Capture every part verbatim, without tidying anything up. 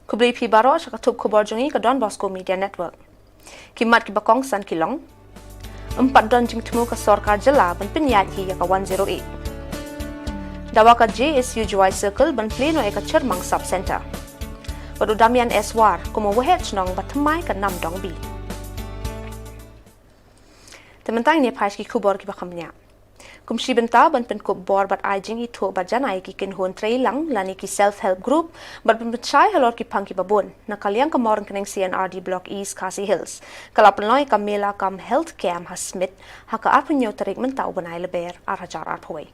Khublei phi baroh sha ka thup khubor jong ngi ka Don Bosco Media Network. Ki mat kiba kongsan ki long: Ym pat don jingthmu ka sorkar jylla ban pynïaid hi ïa ka one zero eight. Dawa ka J S U Jowai Circle ban plie noh ïa ka Chyrmang Sub Centre. Bad u Damian S War kum u Waheh Chnong ba thymmai ka Namdong B. Te mynta ngin ïa phai sha ki khubor kiba kham bniah. Kum shi bynta ban pynkup bor bad ai jingithuh ba janai ïa ki kynhun treilang lane ki self help group bad ban pynshai halor ki phang kiba bun, na ka liang ka Mawryngkneng C and R D Block East Khasi Hills ka la pynlong ïa ka mela cum health camp ha Smit ha ka arphew hynñiew tarik mynta u bnai Lber ar hajar arphew wei.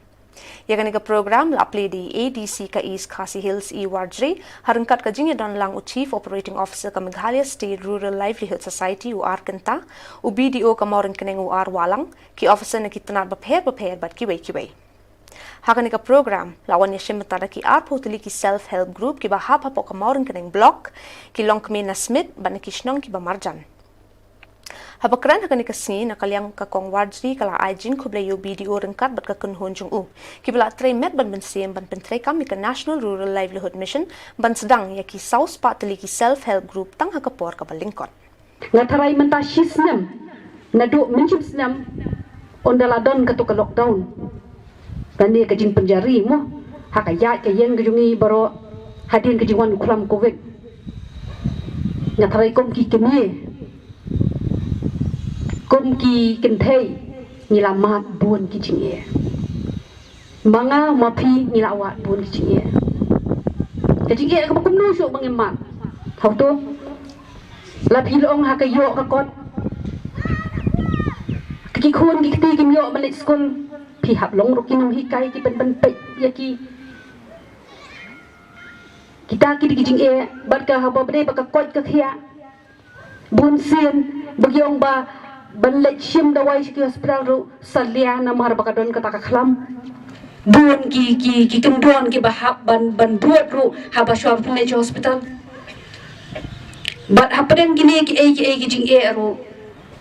Ïa kane ka program la plie da i A D C ka East Khasi Hills, i Warjri, ha ryngkat ka jingïadon lang u Chief Operating Officer ka Meghalaya State Rural Livelihood Society, u R Kynta, u B D O ka Mawryngkneng, u R Wahlang, ki officer na ki tnat bapher bapher bad kiwei kiwei. Ha kane ka program la wan ïashim bynta da ki arphew tylli ki self help group kiba hap hapoh ka Mawryngkneng Block, ki longkmie na Smit bad na ki shnong kiba marjan. Haba kren ha kane ka sngi, na ka liang ka Kong Warjri ka la ai jingkhublei ïa u B D O ryngkat bad ka kynhun jong u kiba la trei met ban mynsiem ban pyntreikam ïa ka National Rural Livelihood Mission ban sdang ïa ki saw spah tylli ki self help group tang ha ka por kaba lyngkot. Nga tharai mynta shi snem, naduh mynshim snem, ynda la don kato ka lockdown, kane ka jingpynjari mo, ha ka ïaid ka ïeng ka jong ngi baroh hadien ka jingwan u khlam covid. Nga tharai kum ki kmie, kum ki kynthei, ngi la mad bun ki jingeh. Ma nga ma phi ngi la wad bun ki jingeh. Ka jingeh kaba kumno shuh ba ngim mad? Hato la phi la ong ha ka ïoh ka kot, ka ki khun ki kti kim ïoh ban leit skul, phi hap long ruh ki nonghikai ki ban ban peit ïa ki. Kita ki dei ki jingeh, bad ka haba ba dei ba ka koit ka khiah, bun sien ba ki ong ba ban leit shim dawai sha ki hospital ruh salia namar ba ka don kata ka khlam. Bun ki, ki, ki kyndon kiba hap ban, ban bud ruh haba shuwa ban leit sha hospital. Bad hapdeng kine kiei kiei ki jingeh ruh,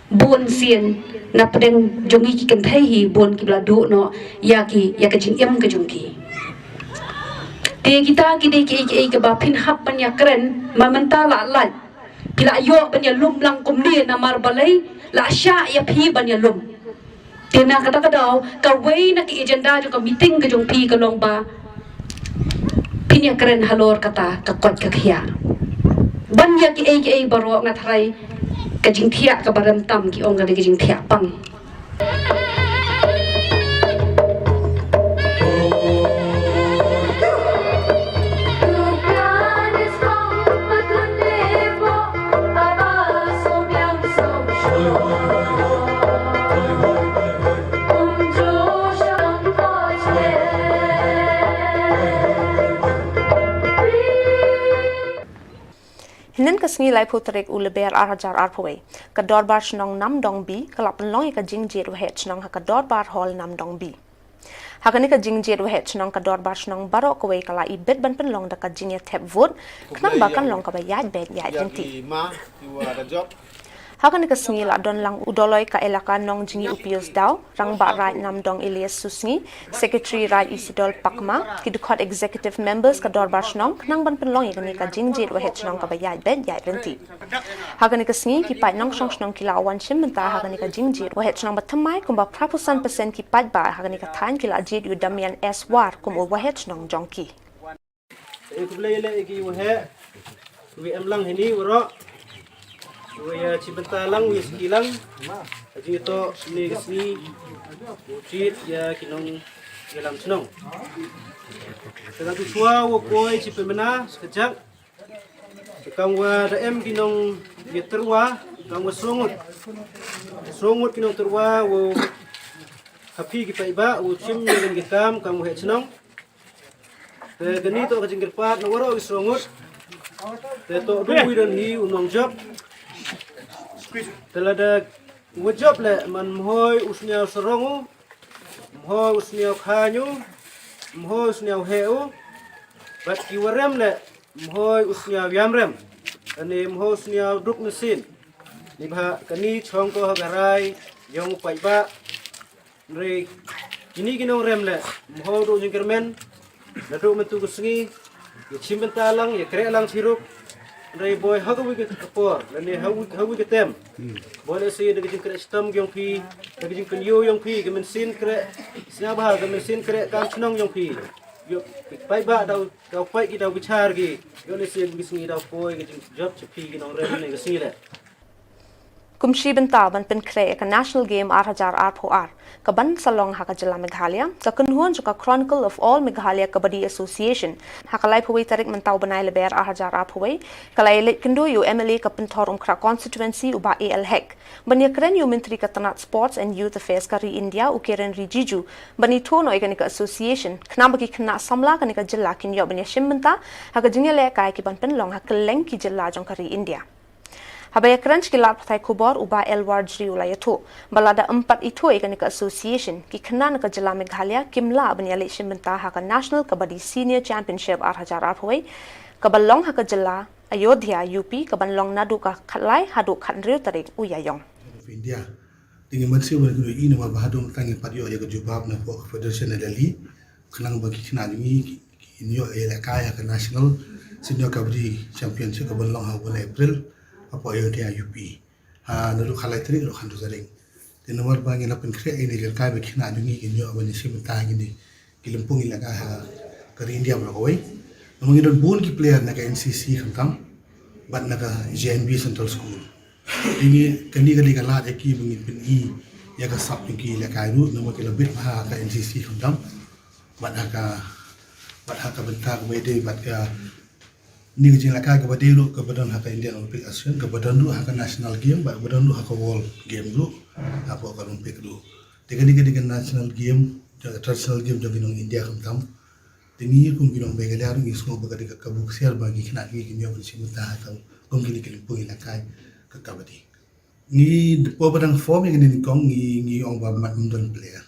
bun sien na pdeng jong ngi ki kynthei hi bun kiba la duh noh ïa ki, ïa ka jingim ka jong ki. Te kita ki dei kiei kiei kiba phin hap ban ïakren, ma mynta la lait. Phi la ïoh ban ïalum lang kumne namar balei la shah ïa phi ban ïalum. Te na kata ka daw, kawei na ki agenda jong ka meeting ka jong phi ka long ba phin ïakren halor kata ka koit ka khiah. Ban ïa kiei kiei baroh nga tharai ka jingthiah kaba rem tam ki ong ka dei ka jingthiah pang. Hynnin ka sngi laiphew tarik u Lber ar hajar arphew wei, ka Dorbar Shnong Namdong B ka la pynlong ïa ka jingjied Waheh Shnong ha ka Dorbar Hall Namdong B. Ha kane ka jingjied Waheh Shnong, ka Dorbar Shnong baroh kawei ka la ibit ban pynlong da ka jingïathep vote khnang ba kan long kaba ïaid beit ïaid lynti. Ha kane ka sngi la don lang u Doloi ka Elaka Nongjngi u Pius Daw, Rangbah Raid Namdong Elias Susngi, Secretary Raid Isidol Pakma, ki dkhot executive members ka Dorbar Shnong khnang ban pynlong ïa kane ka jingjied Waheh Shnong kaba ïaid beit ïaid lynti. Ha kane ka sngi ki paid nongshong shnong ki la wan shim bynta ha kane ka jingjied Waheh Shnong ba thymmai, kumba phra phew san percent ki paidbah ha kane ka thaiñ ki la jied ïa u Damian S War kum u Waheh Shnong jong ki. Khublei leh ïa ki Waheh, u em lang hini waroh, u ïa shim bynta lang, u ïa sngewthuh lang ha jingïatoh ne ka sngi u jied ïa ki nongïalam shnong. Te nga tu shuwa u poi shi pynbna sa ka jak. Te kam wa da em ki nongïatyrwa, kam wa sngewngut, sngewngut ki nongtyrwa u ha phi ki paidbah u shim ïa kane ka kam kam Waheh Shnong. Te kane to ka jingkyrpad na waroh ki sngewngut. Te to du wi don hi u nongjop. Te lada u jop leh man mhoi u sniaw sarong u, mhoi u sniaw khañ u, mhoi u sniaw heh u. Bad ki wa rem leh mhoi u sniaw ïam rem, kane mhoi u sniaw duk mynsiem. Ni ba kane chong ko ha ka rai ïong u paidbah. Hynrei kine ki nongrem leh mhoi u duk jingkyrmen. Naduh mynta ka sngi ïa shim bynta lang, ïa kreh lang shiruk. Hynrei boi ha kawei ka por lane ha kawei ka tem, boi lehse da ka jingkhreh shitom yong phi, da ka jingpynïoh yong phi, ka mynsiem khreh sngewbha, ka mynsiem khreh kam shnong yong phi, ïoh paidbah daw, daw pait ki, daw bichar ki, ïoh lehse ka sngi daw poi ka jingjop sha phi ki nongrep ne ka sngi leh. Kum shi bynta ban pynkhreh ïa ka National Game ar hajar arphew ar, ka ban sa long ha ka jylla Meghalaya, ka kynhun jong ka Chronicle of All Meghalaya Kabaddi Association, ha ka laiphew wei tarik mynta u bnai Lber ar hajar arphew wei, ka la ïaleit kynduh ïa u M L A ka Pynthor Umkhrah Constituency u Bah A L Hek, ban ïakren ïa u Myntri ka tnat Sports and Youth Affairs ka ri India u Kiren Rijiju, ban ithuh noh ïa kane ka association, khnang ba ki khynnah samla kane ka jylla kin ïoh ban ïashim bynta ha ka jingïalehkai ki ban pynlong ha kylleng ki jylla jong ka ri India. Haba ïakren sha ki lad pathai khubor u Bah L Wardjri u la ïathuh ba lada ym pat ithuh ïa kane ka association, ki khynnah na ka jylla Meghalaya kim lah ban ïaleit shim bynta ha ka National Kabaddi Senior Championship ar hajar arphew wei, ka ba long ha ka jylla Ayodhya, U P, ka ban long naduh ka khatlai haduh khathynriew tarik u Ïaïong. Of India. Te ngi mynsiem ban kynduh ïa i namar ba haduh mynta ngim pat ïoh ïa ka jubab na pok Federation na Delhi. Khnang ba ki khynnah jong ngi kin ïoh ïalehkai ha ka National Senior Kabaddi Championship ka ban long ha u bnai April hapoh Ayodhya, U P. Ha naduh khatlai tarik haduh khathynriew tarik. Te namar ba ngi la pynkhreh ïa kine ki jingïalehkai ba ki khynnah jong ngi kin ïoh ban ïashim bynta ha kine ki lympung ïalehkai ha ka ri India baroh kawei. Namar ngi don bun ki player na ka N C C khamtam bad na ka J N V Central School. Te ngi, kane ka dei ka lad ïa ki ba ngin pyni ïa ka sap jong ki ïalehkai ruh namar ki la bit bha ha ka N C C khamtam bad ha ka, bad ha ka bynta kaba ïadei bad ka, kane ka jingïalehkai kaba dei ruh kaba don ha ka Indian Olympic Association, kaba don ruh ha ka National Game bad kaba don ruh ha ka World Game ruh hapoh ka Olympic ruh. Te kane ka dei ka National Game, ka traditional game jong ki nong India khamtam. Te ngi kum ki nong Meghalaya ruh ngi sngew ba ka dei ka kabu ksiar ba ki khynnah ki kin ïoh ban shim bynta ha ka, kum kine ki lympung ïalehkai ka kabaddi. Ngi, hapoh ba dang form ïa kane nyngkong ngi, ngi ong ba ym don player.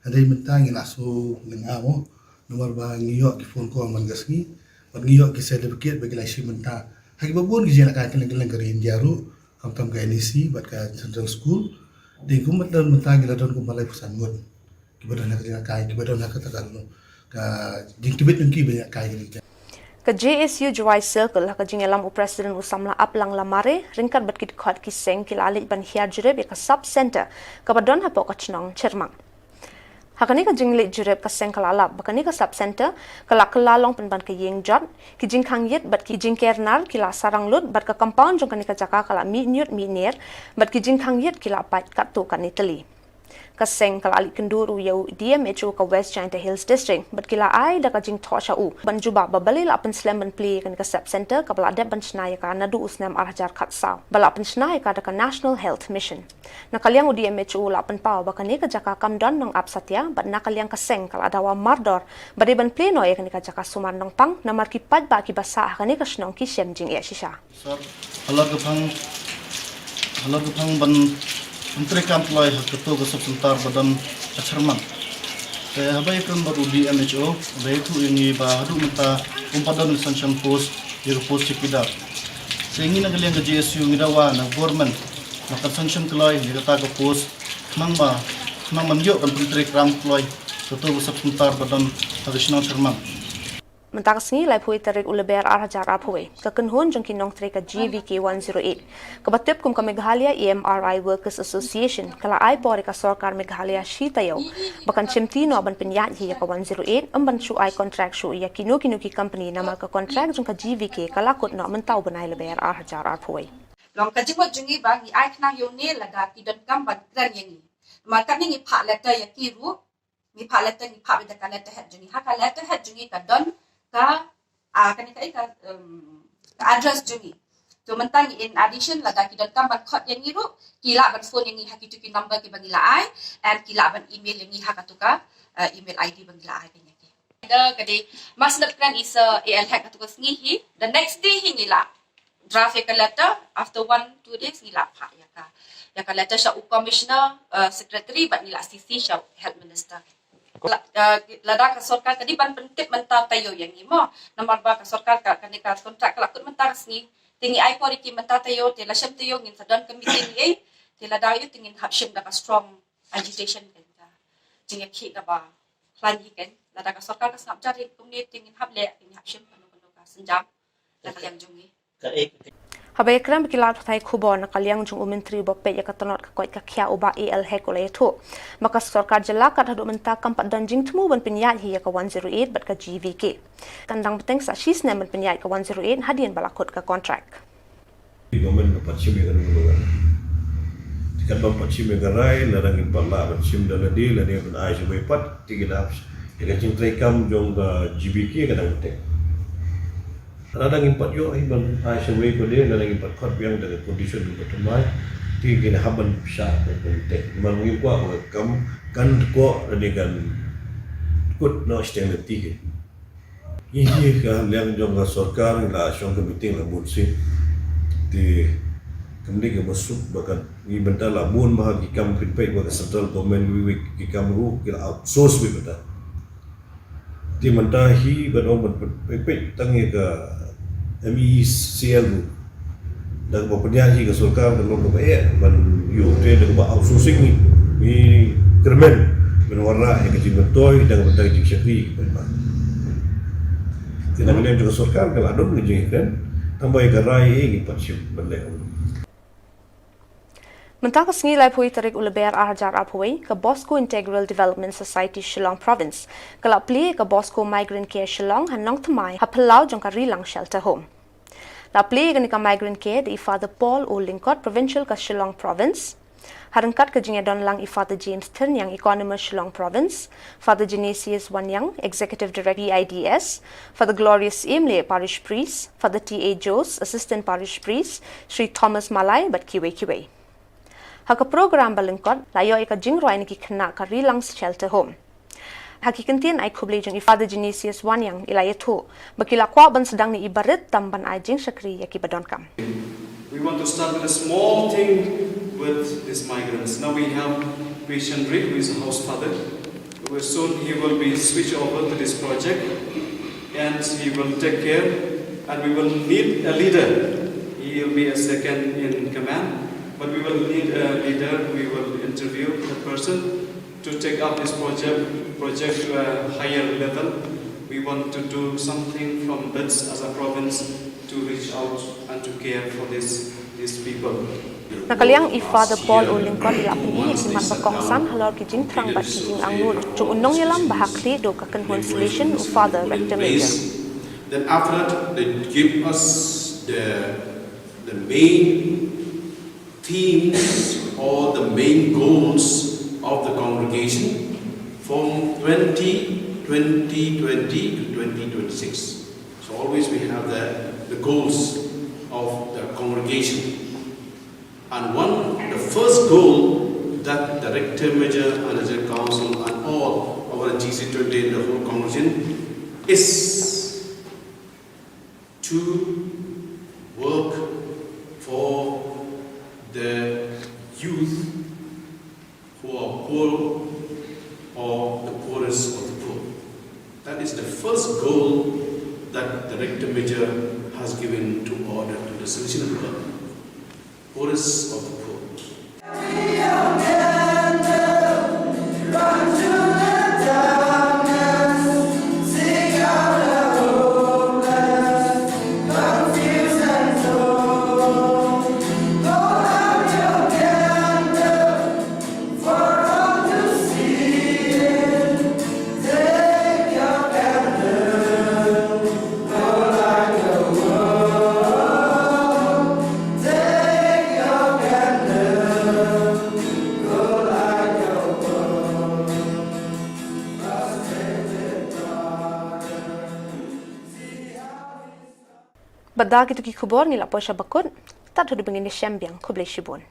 Hynrei mynta ngi la shu lyngngoh mo, namar ba ngi ïoh ki phone call man ka sngi bad ngi ïoh ki certificate ba ki la shim bynta ha kiba bun ki jingïalehkai kylleng kylleng ka ri India ruh, khamtam ka N E C bad ka Central School. Te kum mynta, mynta ngi la don kumba laiphew san ngut kiba don ha ka jingïalehkai, kiba don ha kata ka, ka jingtbit jong ki ban ïalehkai kane ka jingïalehkai. Ka J S U Jowai Circle, ha ka jingïalam u President u samla Aplang Lamare ryngkat bad ki dkhot ki seng, ki la leit ban hiar jurip ïa ka sub center kaba don hapoh ka shnong Chyrmang. Ha kane ka jingleit jurip ka seng ka la lap ba kane ka sub center ka la kylla long pynban ka ïing jot, ki jingkhang ïit bad ki jingker nar ki la sarang lut bad ka compound jong kane ka jaka ka la mih ñiut mih ner bad ki jingkhang ïit ki la pait katto katne tylli. Ka seng ka la leit kynduh ruh ïa u D M H O ka West Jaintia Hills District bad ki la ai da ka jingthoh sha u ban jubab ba balei la pynslem ban plie ïa kane ka sub center kaba la dep ban shna ïa ka naduh u snem ar hajar khatsaw ba la pynshna ïa ka da ka National Health Mission. Na ka liang u D M H O u la pynpaw ba kane ka jaka kam don nongap satia bad na ka liang ka seng ka la dawa mardor ba dei ban plie noh ïa kane ka jaka sumar nongpang namar ki paidbah kiba sah ha kane ka shnong ki shem jingeh shisha. Sir, halor ka phang, halor ka phang ban, ban treikam kloi ha kato ka sub center ba don ha Chyrmang. Te haba ïakren bad u D M H O, u la ïathuh ïa ngi ba haduh mynta ym pat don ka sanction post ïa ka post chowkidar. Te ngi na ka liang ka J S U ngi dawa na government ba kan sanction kloi ïa kata ka post khnang ba, khnang ban ïoh ban pyntreikam kloi kato ka sub center ba don ha ka shnong Chyrmang. Mynta ka sngi laiphew tarik u Lber ar hajar arphew wei, ka kynhun jong ki nongtrei ka G V K one zero eight, kaba tip kum ka Meghalaya E M R I Workers Association, ka la ai por ïa ka sorkar Meghalaya shi taïew ba kan shimti noh ban pynïaid hi ïa ka one zero eight, ym ban shu ai kontrak shuh ïa kino kino ki kompani namar ka kontrak jong ka G V K ka la kut noh mynta u bnai Lber ar hajar arphew wei. Long ka jingmut jong ngi ba ngi ai khnang ïa une lada ki donkam ban kren ïa ngi. Namar katne ngi phah letter ïa ki ruh, ngi phah letter, ngi phah beit da ka letterhead jong ngi. Ha ka letterhead jong ngi ka don ka, ah, kane ka, ka, um, ka address jong ngi. To mynta ngi, in addition, lada ki donkam ban khot ïa ngi ruh, ki lah ban phone ïa ngi ha kito ki number kiba ngi la ai, and ki lah ban email ïa ngi ha kato ka, uh, email I D ba ngi la ai ïa ki. Da ka dei, mas nep kren isa A L Hek kato ka sngi hi, the next day hi ngi lah draft ïa ka letter, after one two days ngi lah phah ïa ka, ïa ka letter sha u commissioner, uh, secretary bad ngi lah C C sha u health minister. La, uh, lada ka sorkar ka dei ban pyntip mynta taïew ïa ngi mo, namar ba ka sorkar ka, kane ka kontrak ka la kut mynta ka sngi. Te ngi ai por ïa ki mynta taïew, te la shem taïew ngin sa don ka meeting ei, te lada ïa te ngin hap shim da ka strong agitation kan, ka jingïakhih kaba khlaiñ hi kan. Lada ka sorkar ka sngap jar ïa kumne te ngin hap leh, te ngin hap shim kano kano ka sienjam na ka liang jong ngi. Haba ïakren bad ki lad pathai khubor na ka liang jong u Myntri uba peit ïa ka tnad ka koit ka khiah u Bah A L Hek u la ïathuh ba ka sorkar jylla kat haduh mynta kam pat don jingthmu ban pynïaid hi ïa ka one zero eight bad ka G V K. Kan dang bteng sa shi snem ban pynïaid ka one zero eight hadien ba la kut ka kontrak. Government ka pat shim ïa ka nongluwa. Te katba pat shim ïa ka rai, lada ngim pat lah ban shim da lade, lane ban ai sha wei pat, te ki dap ïa ka jingtrei kam jong ka G V K ka dang bteng. Lada ngim pat ïoh hi ban ai sha wei pat de, lada ngim pat khot biang da ka condition kaba thymmai, te ki dap ban pynshah ka bteng. Namar ngim kwah ba ka kam kan dkoh lane kan kut noh shiteng lynti ki. Ngi hi ka liang jong ka sorkar ngi la shong ka meeting la bun sien. Te kam dei kaba suk ba kan ngi bynta la bun ba ha ki kam pynpeit ba ka central government wi wi ki kam ruh ki la outsource wi bynta. Te mynta hi ban ong ban pynpeit tang ïa ka M E C L ruh. Da kaba pynïaid hi ka sorkar ka long kaba eh ban ïoh te da kaba outsourcing ni. Ni kyrmen ban wanrah ïa ka jingmyntoi da kaba da ka jingshakri ban ba. Te na ka liang jong ka sorkar ka la don ka jingkyrmen tang ba ïa ka rai eh ngi pat shim ban leh. Mynta ka sngi laiphew tarik u Lber ar hajar arphew wei, ka Bosco Integral Development Society Shillong Province ka la plie ka Bosco Migrant Care Shillong ha Nongthymmai ha phyllaw jong ka Rilang Shelter Home. La plie kane ka Migrant Care da i Father Paul O Lyngkot, Provincial ka Shillong Province. Ha ryngkat ka jingïadon lang i Father James Thyrniang, Economist Shillong Province, Father Genesius Waniang, Executive Director B I D S, Father Glorious Imle, Parish Priest, Father T A Jones, Assistant Parish Priest, Sri Thomas Malai bad kiwei kiwei. Ha ka program ba lyngkot la ïoh ïa ka jingrwai na ki khynnah ka Rilang Shelter Home. Ha ki kyntien ai khublei jong i Father Genesius Waniang i la ïathuh ba ki la kwah ban sdang na i barit tam ban ai jingshakri ïa ki ba donkam. We want to start with a small thing with these migrants. Now we have patient Rick, who is a house father. Who soon he will be switched over to this project, and he will take care. And we will need a leader. He will be a second in command, but we will need a leader. We will interview the person to take up this project, project to a higher level. We want to do something from BIDS as a province to reach out and to care for this, these people. Na ka liang i Father Paul O Lyngkot i la pyni ïa ki mat ba kongsan halor ki jingthrang bad ki jingangnud jong u nongïalam ba ha khlieh duh ka kynhun Salesian, u Father Rector Major. Then after that, they give us the, the main themes or the main goals of the congregation from twenty twenty twenty to twenty twenty-six. So always we have the, the goals of the congregation. And one, the first goal that the Rector Major and the General Council and all our G C twenty and the whole congregation is to work for the youth who are poor or the poorest of the poor. That is the first goal that the Rector Major has given to order to the Salesian world. Poorest of the poor. Bad da kito ki khubor ngi la poi sha bakut, tad haduh ba ngin ïashem biang, khublei shibun.